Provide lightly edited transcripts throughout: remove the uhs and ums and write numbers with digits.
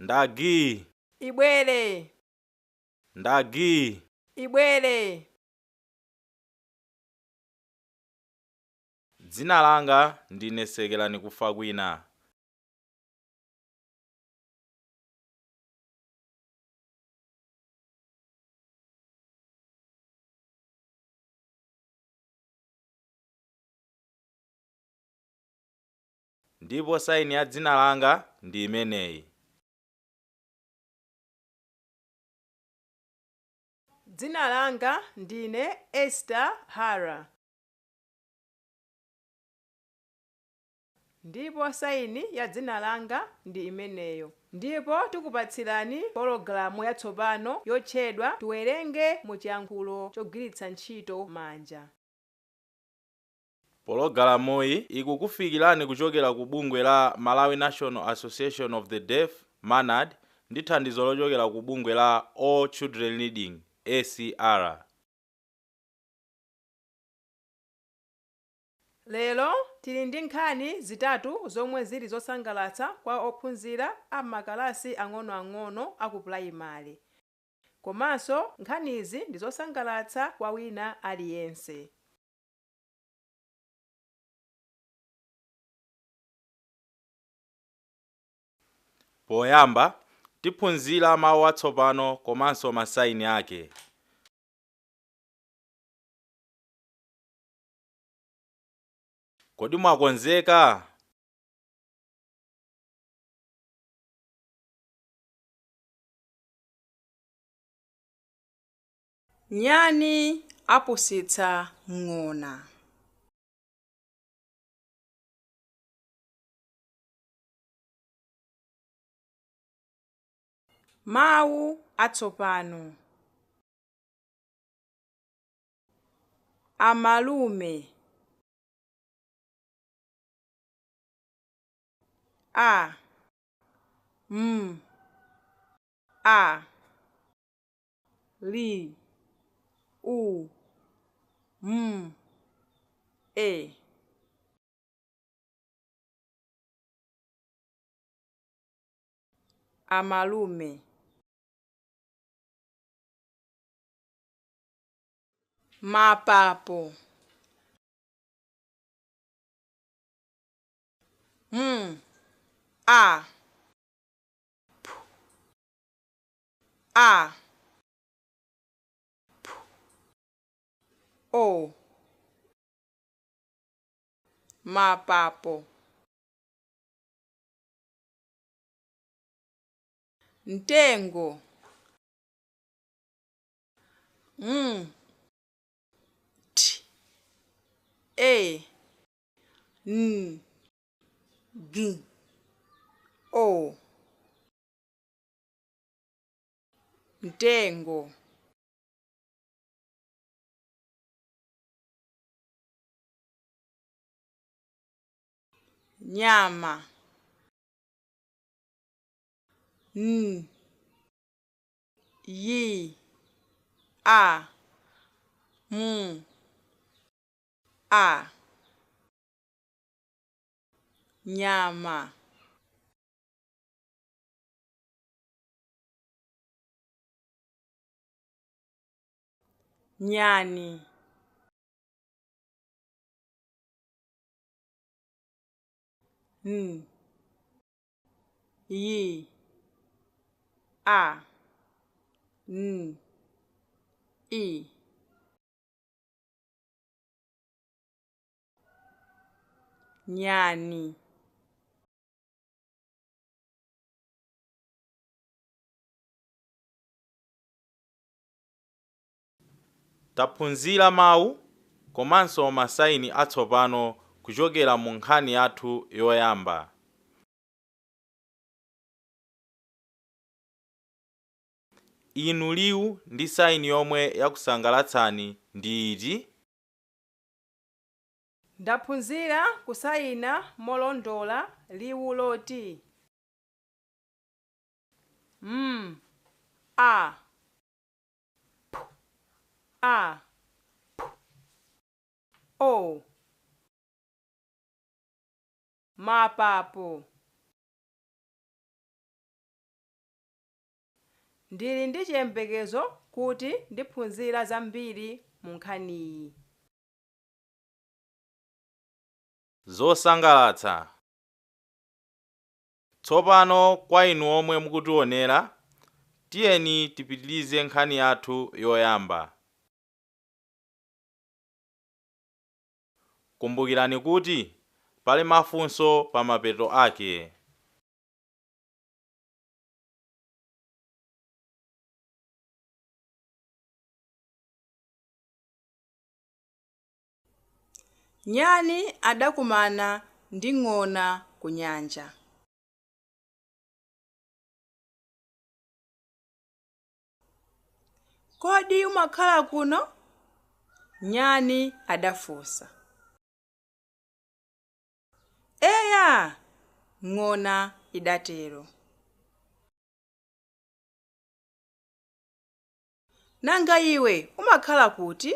Ndagi. Ibwere. Ndagi. Ibwere. Dzina langa ndine Sekelani kufa kwina. Ndipo saini ya dzina langa ndi imeneyi. Dzina langa ndine Esther Hara. Ndipo saini ya dzina langa ndi imeneyo. Ndipo tikupatsirani pologalamu yatsopano yotchedwa tiwerenge mu chiyankhulo chogwiritsa ntchito manja. Pologalamuyi ikukufikirani kuchokera ku bungwe la Malawi National Association of the Deaf, MANAD, ndi thandizo lochokera ku bungwe la All Children Reading, ACR. Lero tili ndi nkhani zitatu zomwe zili zosangalatsa kwa ophunzira a makalasi ang'onoang'ono aku purayimale. Komanso nkhanizi ndi zosangalatsa kwa wina aliyense. Poyamba, tiphunzira mawu atsopano komanso masaini ake. Kodi mwakonzeka? Nyani apusitsa ng'ona. Mawu atsopano. Amalume. A. M. A. L. U. M. E. Amalume. Mapapo. M. A. P. A. P. O. Mapapo. Mtengo. M. T. E. N. G. O. Mtengo. Nyama. N. Y. A. M. A. Nyama. Nyani. N. Y. A. N. I. Nyani. Taphunzira mawu komanso masaini atsopano kuchokera mu nkhani yathu yoyamba. Inu liwu ndi saini yomwe yakusangalatsani ndi iti? Ndaphunzira kusayina molondola liwu loti M. A. P. A. P. O. Mapapo. Ndili ndi chiyembekezo kuti ndiphunzira zambiri mu nkhaniyi. Zosangalatsa. Tsopano kwa inu omwe mukutionera, tiyeni tipitilize nkhani yathu yoyamba. Kumbukirani kuti pali mafunso pa mapeto ake. Nyani adakumana ndi ng'ona ku nyanja. Kodi umakhala kuno? Nyani adafunsa. Eya, ng'ona idatero. Nanga iwe umakhala kuti?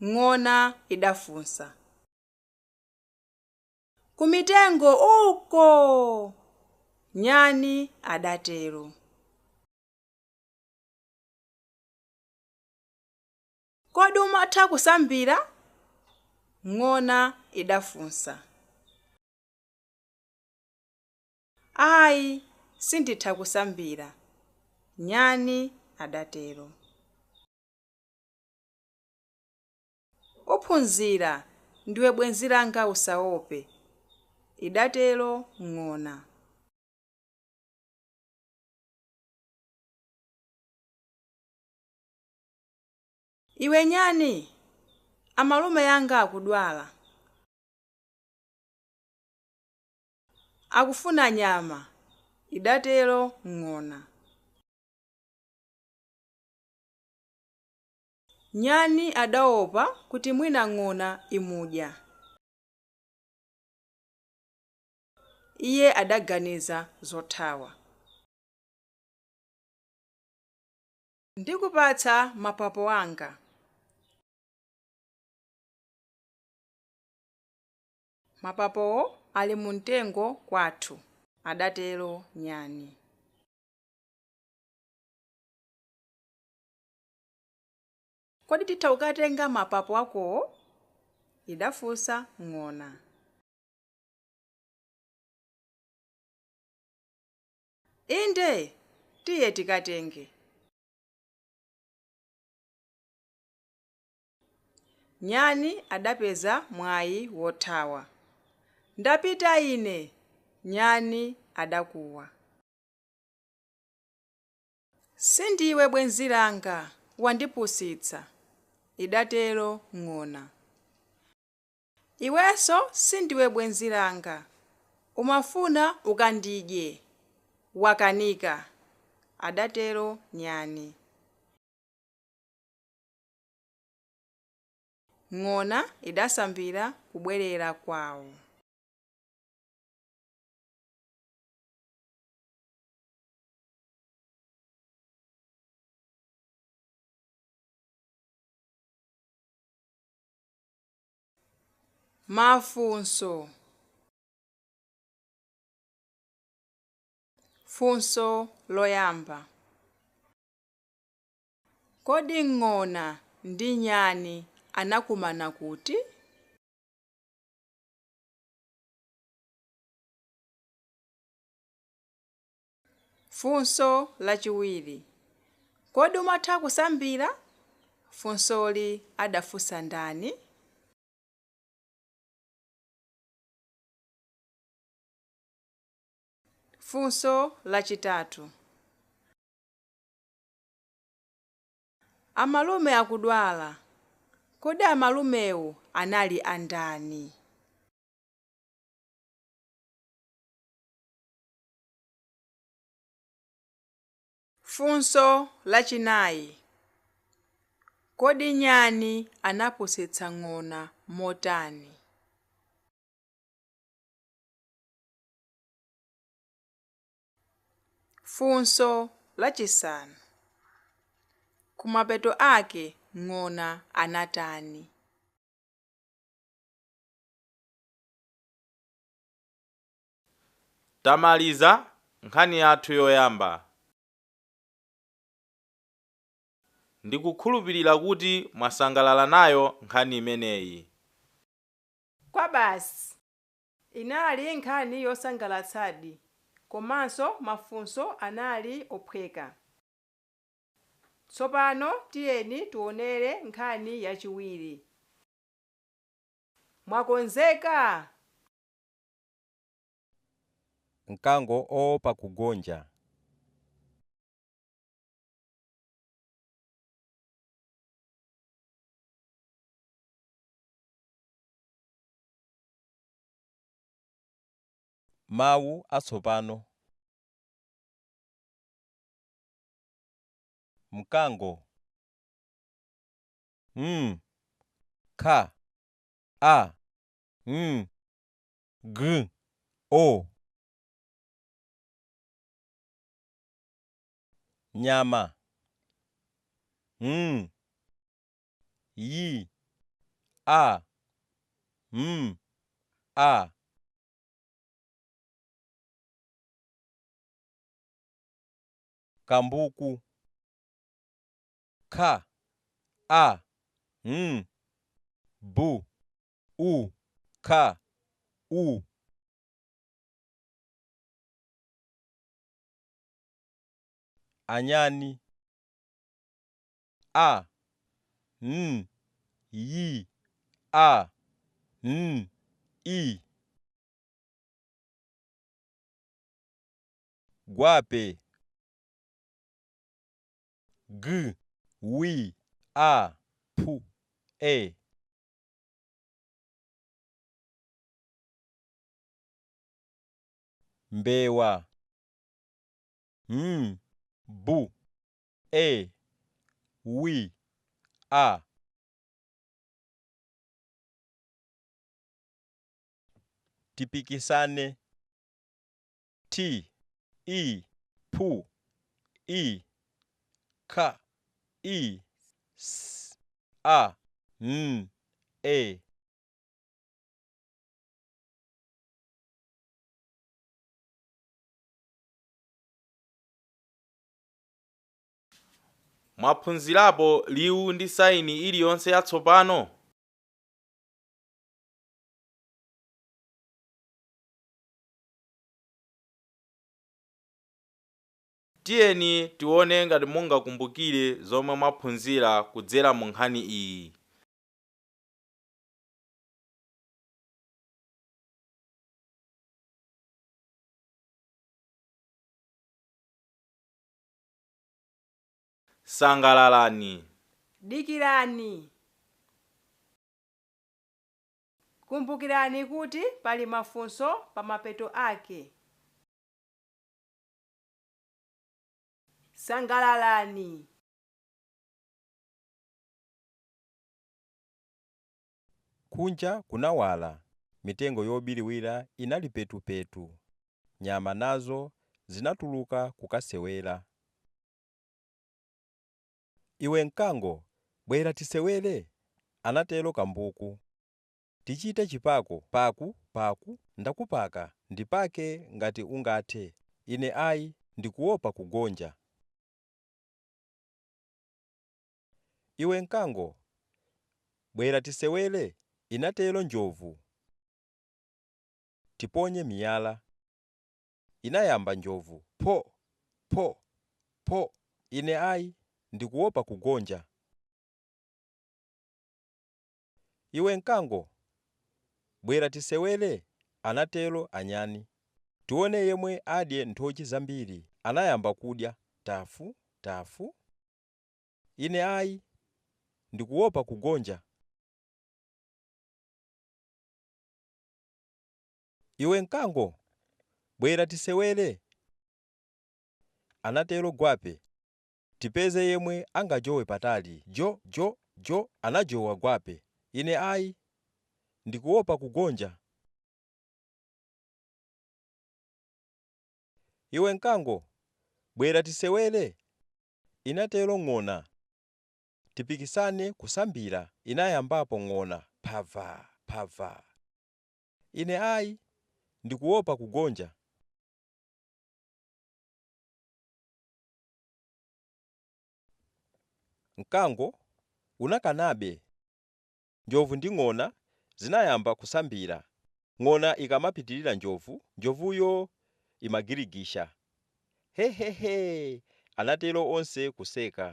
Ng'ona idafunsa. Kumitengo uko, nyani adatero. Kodi umatha kusambira? Ng'ona idafunsa. Ayi, sinditha kusambira, nyani adatero. Uphunzira ndiwe bwenzi langa usaope, idatero ng'ona. Iwe nyani, amalume yanga akudwala. Akufuna nyama, idatero ng'ona. Nyani adaopa kuti mwina ng'ona imudya. Iye adaganiza zothawa. Ndikupatsa mapapo anga. Mapapowo ali mu mtengo kwathu, adatero nyani. Kodi titha kukatenga mapapo akowo? Idafunsa ng'ona. Inde, tiye tikatenge. Nyani adapeza mwayi wothawa. Ndapita ine, nyani adakuwa. Sindiwe bwenzi langa, wandipusitsa, idatero ng'ona. Iwenso sindiwe bwenzi langa, umafuna ukandidye, wakanika, adatero nyani. Ng'ona idasambira kubwerera kwawo. Mafunso. Funso loyamba. Kodi ng'ona ndi nyani anakumana kuti? Funso lachiwiri. Kodi umatha kusambira? Funsoli adafunsa ndani? Funso lachitatu. Amalume akudwala. Kodi amalumewo anali andani? Funso lachinayi. Kodi nyani anapusitsa ng'ona motani? Funso lachisanu. Kumapeto ake ng'ona anatani? Tamaliza nkhani yathu yoyamba. Ndikukhulupirira kuti mwasangalala nayo nkhani imeneyi. Kwa basi inali nkhani yosangalatsadi, komanso mafunso anali ophweka. Tsopano tiyeni tionere nkhani yachiwiri. Mwakonzeka? Mkango oopa kugonja. Mawu atsopano. Mkango. M K A N G O. Nyama. N Y A M A. Kambuku. K A N B U K U. Anyani. A N Y A N I. Gwape. G W A P E. Mbewa. M B E W A. Tipikisane. T I P I K I S A N E. Mwaphunzirapo liwu ndi saini iliyonse yatsopano? Tiyeni tione ngati mungakumbukire zomwe mwaphunzira kudzera mu nkhani iyi. Sangalalani. Dikirani. Kumbukirani kuti pali mafunso pa mapeto ake. Sangalalani. Kunja kunawala, mitengo yobiriwira inali petupetu. Nyama nazo zinatuluka kukasewera. Iwe mkango, bwera tisewere, anatero kambuku. Tichite chipako paku paku ndakupaka ndipake ngati ungathe. Ine ayi ndikuopa kugonja. Iwe mkango, bwera tisewere, inatero njovu. Tiponye miyala. Inayamba njovu pho pho pho. Ine ayi ndikuopa kugonja. Iwe mkango, bwera tisewere, anatero anyani. Tione yemwe adye nthochi zambiri. Anayamba kudya tafu tafu. Ine ayi ndikuopa kugonja. Iwe mkango, bwera tisewere, anatero gwape. Tipeze yemwe angajowe patali. Jo jo jo, anajowa gwape. Ine ayi ndikuopa kugonja. Iwe mkango, bwera tisewere, inatero ng'ona. Tipikisane kusambira. Inayambapo ng'ona phava phava. Ine ayi ndikuopa kugonja. Mkango unakanabe. Njovu ndi ng'ona zinayamba kusambira. Ng'ona ikamapitirira njovu, njovuyo imagirigisha. Hehehe, anatero onse kuseka.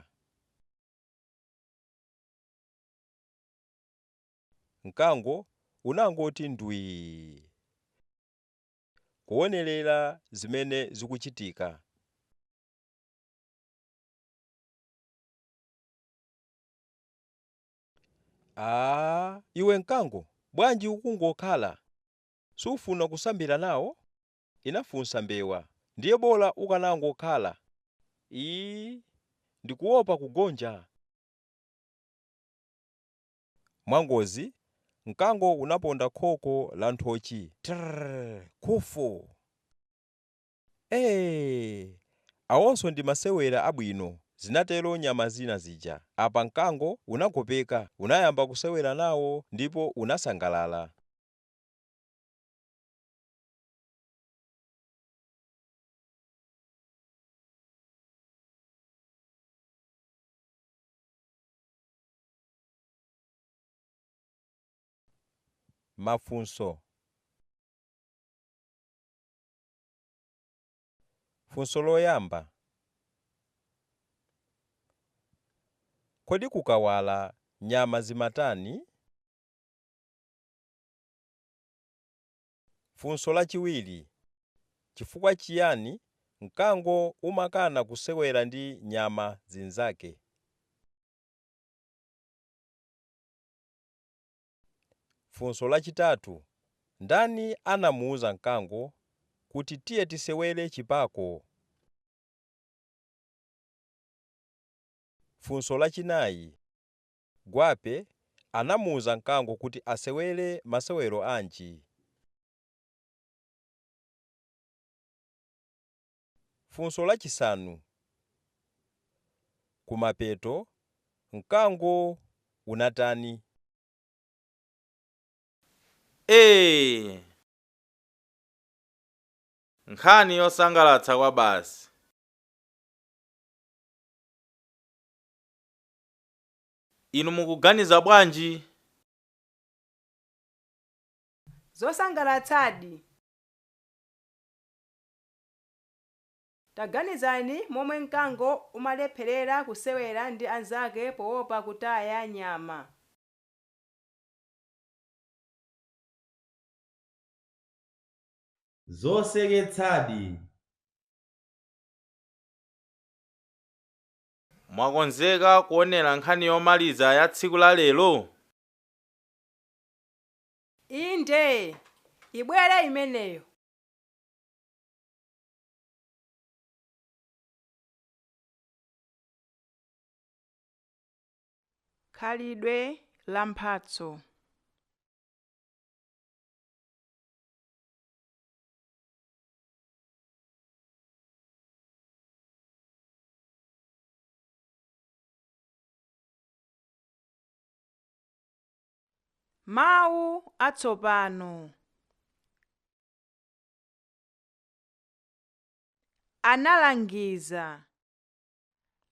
Mkango unangoti ndwii kuonerera zimene zikuchitika. Aa, iwe mkango, bwanji ukungokhala? Sufuna kusambira nawo? Inafunsa mbewa. Ndiye bola ukanangokhala. Ii, ndikuopa kugonja. Mwangozi, mkango unaponda khoko la nthochi. Trrr, khufu. Ee, awonso ndi masewera abwino, zinatero nyama zina zija. Apa mkango unakopeka, unayamba kusewera nawo ndipo unasangalala. Mafunso. Funso loyamba. Kodi kukawala nyama zimatani? Funso lachiwiri. Chifukwa chiyani mkango umakana kusewera ndi nyama zinzake? Funso lachitatu. Ndani anamuwuza mkango kuti tiye tisewere chipako? Funso lachinayi. Gwape anamuwuza mkango kuti asewere masewero anji? Funso lachisanu. Kumapeto, mkango unatani? Ee! Nkhani yosangalatsa kwa basi. Inu mukuganiza bwanji? Zosangalatsadi. Taganizani momwe mkango umalepherera kusewera ndi anzake poopa kutaya nyama. Zoseketsadi. Mwakonzeka kuonera nkhani yomaliza ya tsiku la lero? Inde, ibwere imeneyo. Khalidwe la mphatso. Mawu atsopano. Analangiza.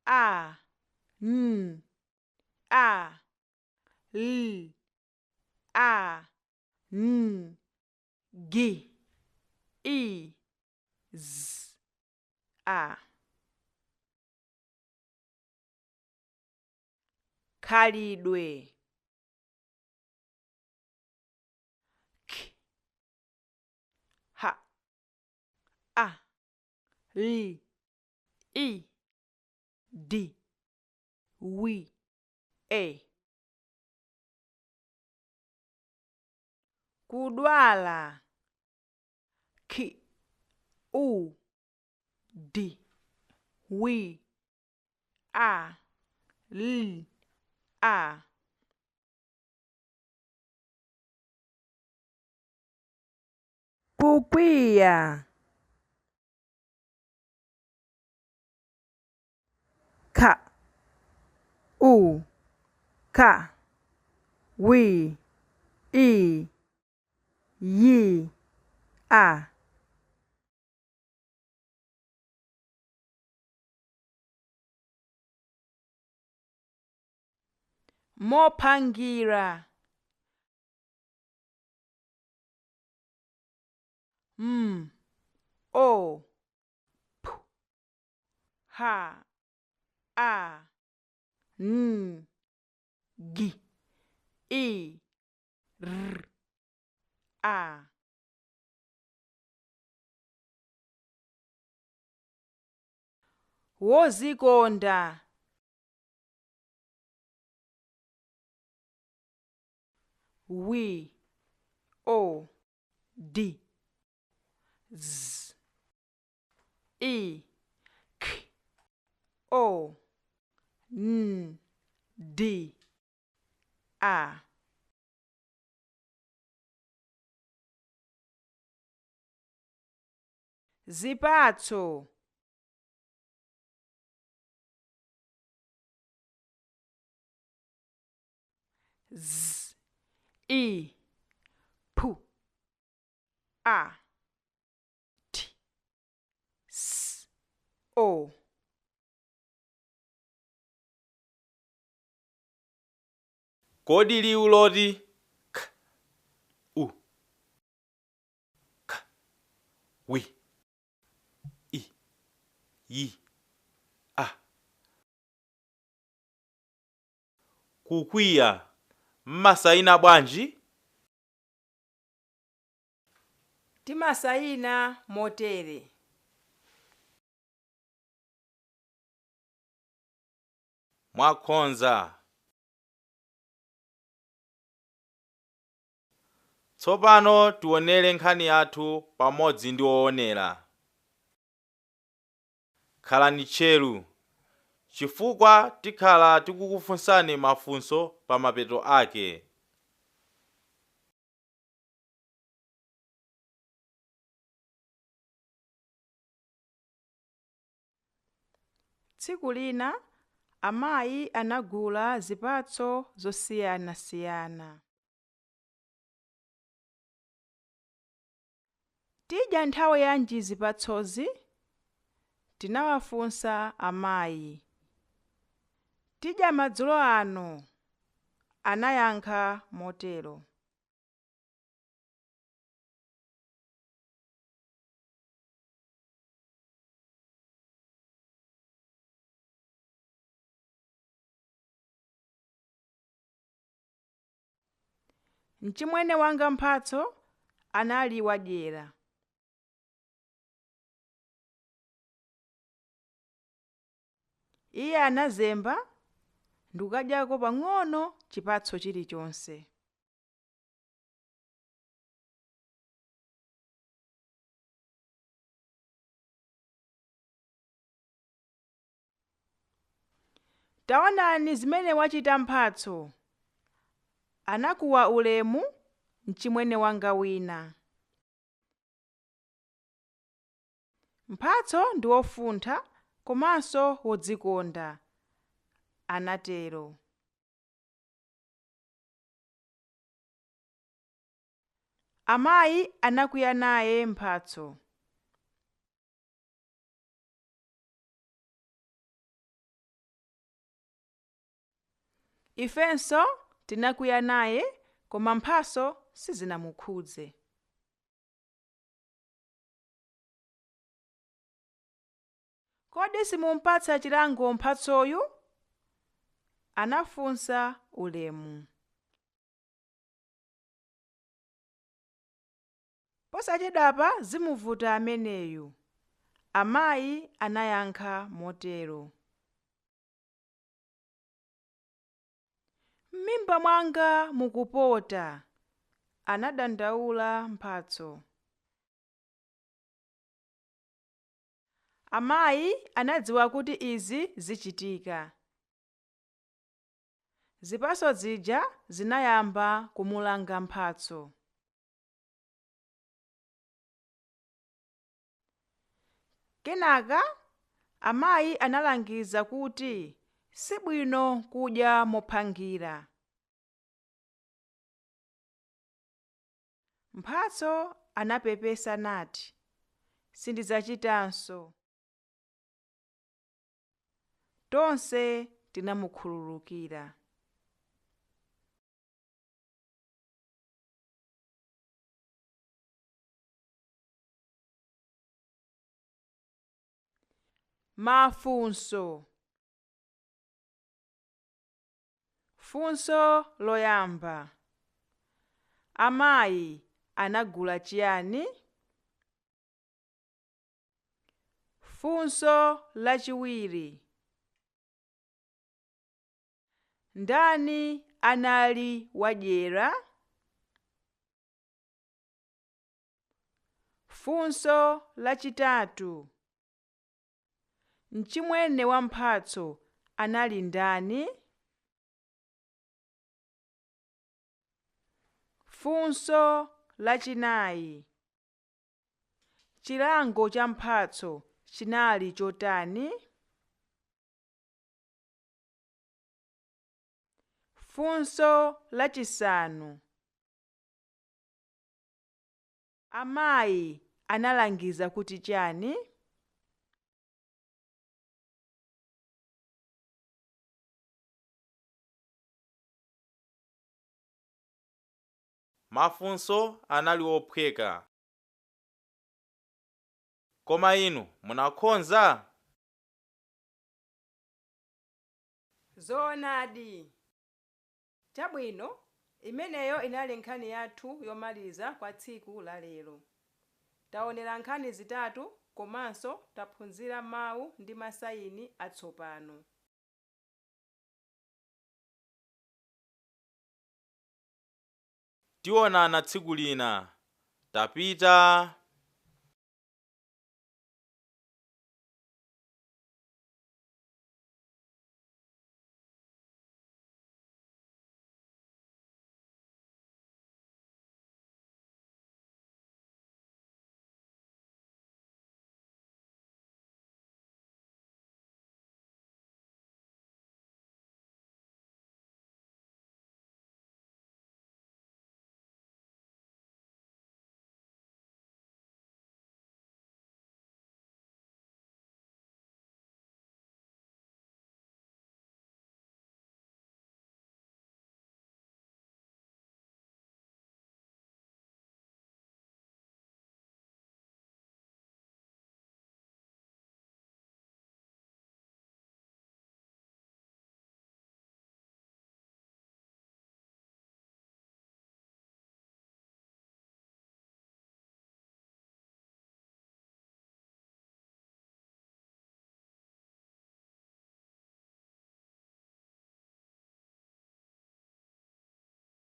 A, N, A, L, A, N, G, I, Z, A. Khalidwe. K, H, A, L, I, D, W, E. Kudwala. K, U, D, W, A, L, A. Kukwiya. K, U, K, W, I, Y, A. Mophangira. M O P H A N G I R A. Wozikonda. W O D Z I K O N D A. Zipatso. Z I P A T S O. Kodi liwu loti k u k w i y a kukwiya mmasayina bwanji? Timasayina motere. Mwakhonza. Tsopano tionere nkhani yathu pamodzi ndi woonera. Khalani tcheru, chifukwa tikhala tikukufunsani mafunso pa mapeto ake. Tsiku lina amayi anagula zipatso zosiyanasiyana. Tidya nthawi yanji zipatsozi? Tinawafunsa amayi. Tidya madzulo ano, anayankha motero. Mchimwene wanga Mphatso anali wadyera. Iye anazemba ndikukadyako pang'ono chipatso chilichonse. Taonani zimene wachita Mphatso, anakuwa ulemu mchimwene wanga wina. Mphatso ndi wofuntha komanso wodzikonda, anatero. Amayi anakwiya naye Mphatso. Ifenso tinakwiya naye koma Mphatso sizinamukhudze. Kodi simumpatsa chilango Mphatsoyu? Anafunsa ulemu. Posachedwapa zimuvuta ameneyu, amayi anayankha motero. M'mimba mwanga mukupota, anadandaula Mphatso. Amayi anadziwa kuti izi zichitika. Zipatso zija zinayamba kumulanga Mphatso. Kenaka amayi analangiza kuti sibwino kudya mophangira. Mphatso anapepesa nati, sindidzachitanso. Tonse tinamukhululukira. Mafunso. Funso loyamba. Amayi anagula chiyani? Funso lachiwiri. Ndani anali wadyera? Funso lachitatu. Mchimwene wa Mphatso anali ndani? Funso lachinayi. Chilango cha Mphatso chinali chotani? Funso lachisanu. Amayi analangiza kuti chani? Mafunso anali ophweka. Koma inu munakonza? Zoonadi. Chabwino, imeneyo inali nkhani yathu yomaliza kwa tsiku la lero. Taonera nkhani zitatu komanso taphunzira mawu ndi masayini atsopano. Tionana tsiku lina. Tapita.